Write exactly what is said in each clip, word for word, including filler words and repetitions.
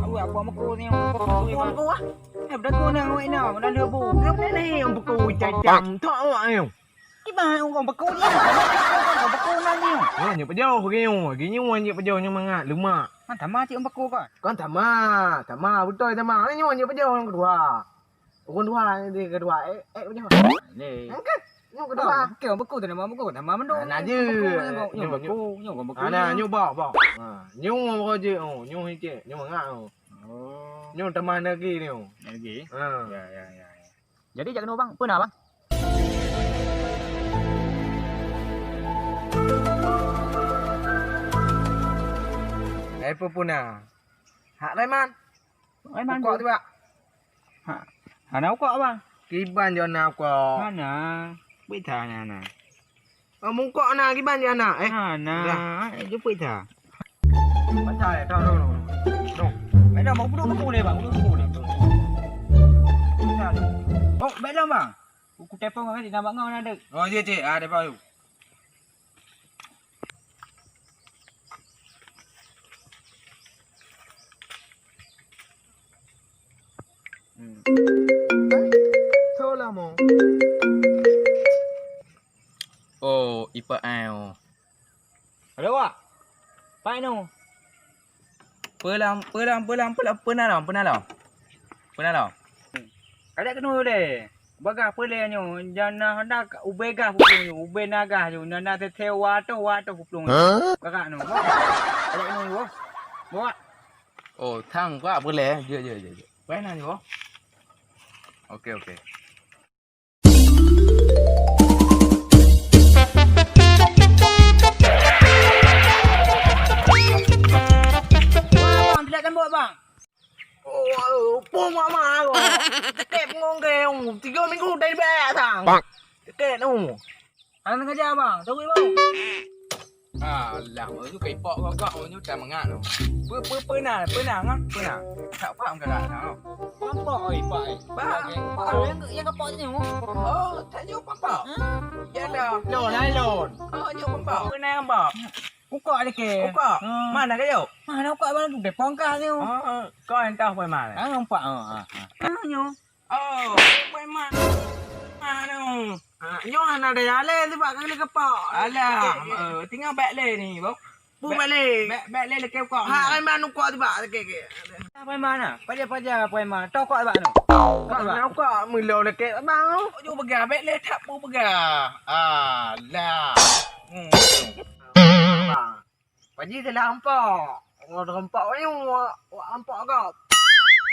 Awak buat beku ni. Buat beku ah. Eh, bedaku nang awak inong, dah lebu. Dia boleh naik yang beku cacam. Tak awak ni. Kiban ureueng beku dia. Ureueng beku nan nyoe. Nyoe nyang pajoh lagi nyoe. Lagi nyoe nyang pajoh nyang mangat, lemak. Kan sama cit ureueng beku kan? Kan sama. Sama, beutôi sama. Nyoe nyang pajoh nyang keudua. Ureueng dua ni keudua. Eh, eh, pajoh. Ni. Kan? Nyoe keudua. Okey, ureueng beku tu nama beku. Nama mendung. Nah, je. Nyoe beku, nyoe beku. Ah, nah, nyoe bah, bah. Ha, nyoe baru je. Oh, nyoe hicek. Nyoe mangat. Oh. Nyoe tamah lagi nyoe. Lagi? Ha. Ya, ya, ya, ya. Jadi jak keunoe bang, peue na bang? Eh, peue na? Hak Raiman. Raiman ukok tu, Pak. Ha, hana ukok bang. Kiban jih na ukok. Hana. Bita hana. Oh, mungkok na kiban jih na, eh? Hana. Dah. Eh, jumpa ita. Patai, dah, dah, dah. Dah. Baik dah, mau duduk buku ni, bang. Duduk buku ni. Oh, baik dah, bang. Buku telepon kan, nak bak ngau na dek. Oh, ya, cik. Ah, telepon tu. Hmm. Tolamo. Oh, ipa ai oh. Ada wak? Pai no. Pelam, pelam, pelam, pelam, pernah lah, pernah lah. Pernah lah. Ada kena deh. Bagah peuleh nyoe, jana hana ubé gah putôh nyoe, ubé nagah nyoe, na na teuthée watoh watoh putôh nyoe. Kakak nyoe, bok. Alek nyoe, bok. Bok. Oh, thang kuat peuleh. Jeuet, jeuet, jeuet, jeuet. Pai na nyoe, bok. Okey, okey. Wah, bang, tidak tembok, bang. Oh, pom mama aku. Cekep ngong ke, tiga minggu dari bayar sang. Cekep tu. Hana ngajar bang, sorry bang. Alah, mau nyu kai pok gok gok, mau nyu tak mangat tu. Pe pe pe na, pe na ngah, pe na. Tak faham ke dah. Nampak oi pak. Pak, yang yang kepok ni. Oh, tak jumpa pak. Ya dah. Lon, lon. Oh, jumpa pak. Pe na bang. Ukok lagi. Ukok. Mana kayu? Mana ukok bang tu? Depong kah ni. Oh, kau entah pai mana. Ah, nampak. Ah, ah. Nyo. Oh, pai mana? Anu. Ah, nyo hana daya le sebab kali kepok. Alah, eh, tinggal bek le ni, bang. Bu bek le. Bek bek le leke ukok. Ha, pai mana ukok sebab leke ke. Pai mana? Paja paja pai mana? Tokok sebab tu. Kok sebab ukok milo leke bang. Ju peugah bek le tak bu peugah. Alah. Hmm. Bang. Paji telah rampok. Orang rampok ni, wak, wak rampok kau.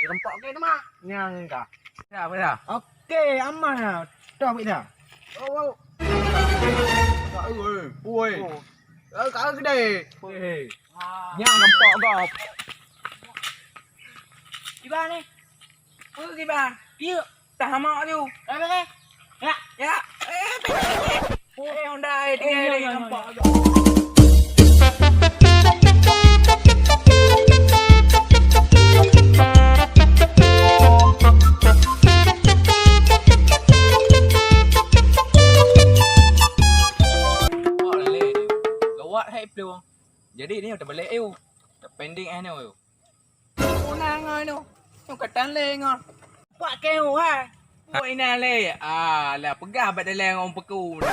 Rampok ke tu mah? Nyang ka. Dah, dah. Okey, aman lah. Dah, wait dah. Oh, oh. Oi, oi. Oh. Kau, kau gede. Hei. Nyang rampok kau. Di mana ni? Peue kiban? Piye? Tah hamak ju. Rabe ke? Ya. Ya. Eh, eh, eh. Eh, Honda, eh, tinggal, eh, tinggal, nampak. Oh, leh. Gawat hai plueng. Jadi ni terbalik ayu. Pending eh ni ayu. Una ngon nyoe. Nyoe ka tan lé ngon. Pak keu hai. Woi na lé. Ah, lah peugah bak dalam ngon peku na.